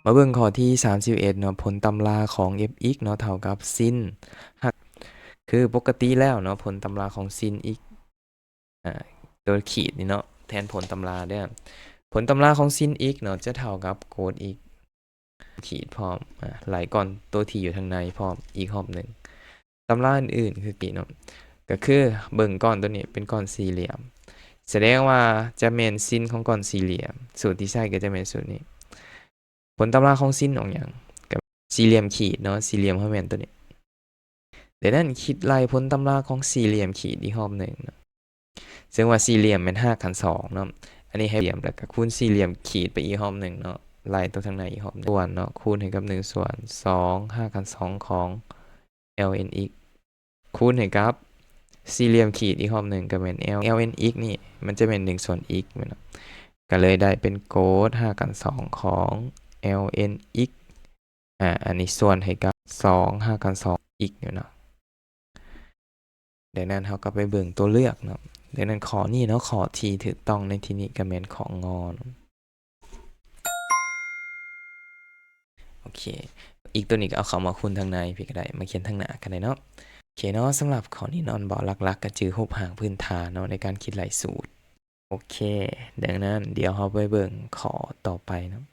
ມາເບິ່ງຂໍ້ທີສາມສິບເອັດເນາະ, ຜົນຕຳລາຂອງ f(x) ເນາະ ເທົ່າກັບ sin ຮາກ ຄືປົກກະຕິແລ້ວເນາະ ຜົນຕຳລາຂອງ sin x ອາ ຕົວຂີດນີ້ເນາະ ແທນຜົນຕຳລາເດີ້. ຜົນຕຳລາຂອງ sin x ເນາະ ຈະເທົ່າກັບ cos x ຂີດພ້ອມ ອາ ໄລ່ກ້ອນຕົວທີ່ຢູ່ທາງໃນພ້ອມອີກຮອບໜຶ່ງ. ຕຳລາອື່ນໆຄືກີ້ເນາະ ກໍຄືເບິ່ງກ້ອນຕົວນີ້ເປັນກ້ອນສີ່ຫຼ່ຽມ ສະແດງວ່າຈະແມ່ນ sin ຂອງກ້ອນສີ່ຫຼ່ຽມ. ສູດທີ່ໃຊ້ກໍຈະແມ່ນສູດນີ້. ຜົນຕຳລາຂອງ sin ອອກຫຍັງ? ກໍສີ່ຫຼ່ຽມຂີດເນາະ, ສີ່ຫຼ່ຽມເຮົາແມ່ນຕົວນີ້. ດັ່ງນັ້ນຄິດໄລ່ຜົນຕຳລາຂອງສີ່ຫຼ່ຽມຂີດອີກຮອບໜຶ່ງເນາະ, ເຊິ່ງວ່າສີ່ຫຼ່ຽມແມ່ນຮາກຂັ້ນສອງເນາະ. ອັນນີ້ໃຫ້ສ່ຽມ ແລ້ວກໍຄູນສີ່ຫຼ່ຽມຂີດໄປອີກຮອບໜຶ່ງເນາະ, ໄລ່ຕົວທາງໃນອີກຮອບໜຶ່ງ. ສ່ວນເນາະ ຄູນໃຫ້ກັບໜຶ່ງສ່ວນສອງຮາກຂັ້ນສອງຂອງ ln x ຄູນໃຫ້ກັບສີ່ຫຼ່ຽມຂີດອີກຮອບໜຶ່ງ ກໍແມ່ນ L ln x ນີ້ ມັນຈະແມ່ນໜຶ່ງສ່ວນ x ແມ່ນບໍ່? ກໍເລີຍໄດ້ເປັນ cos ຮາກຂັ້ນສອງຂອງ ln x ອາ ອັນນີ້ສ່ວນໃຫ້ກັບສອງຮາກຂັ້ນສອງ x ຢູ່ເນາະ. ດັ່ງນັ້ນເຮົາກໍໄປເບິ່ງຕົວເລືອກເນາະ. ດັ່ງນັ້ນຂໍ້ນີ້ເນາະ ຂໍ້ທີ່ຖືກຕ້ອງໃນທີ່ນີ້ກໍແມ່ນຂໍ້ ง. ໂອເຄ x ຕົວນີ້ກໍເອົາເຂົ້າມາຄູນທາງໃນພີ້ກໍໄດ້ ມາຂຽນທາງໜ້າກໍໄດ້ເນາະ. ໂອເຄເນາະ, ສຳລັບຂໍ້ນີ້ເນາະ ເວົ້າຫຼັກໆກໍຈື່ຮູບຮ່າງພື້ນຖານເນາະ ໃນການຄິດໄລ່ສູດ. ໂອເຄ ດັ່ງນັ້ນດຽວເຮົາໄປເບິ່ງຂໍ້ຕໍ່ໄປເນາະ.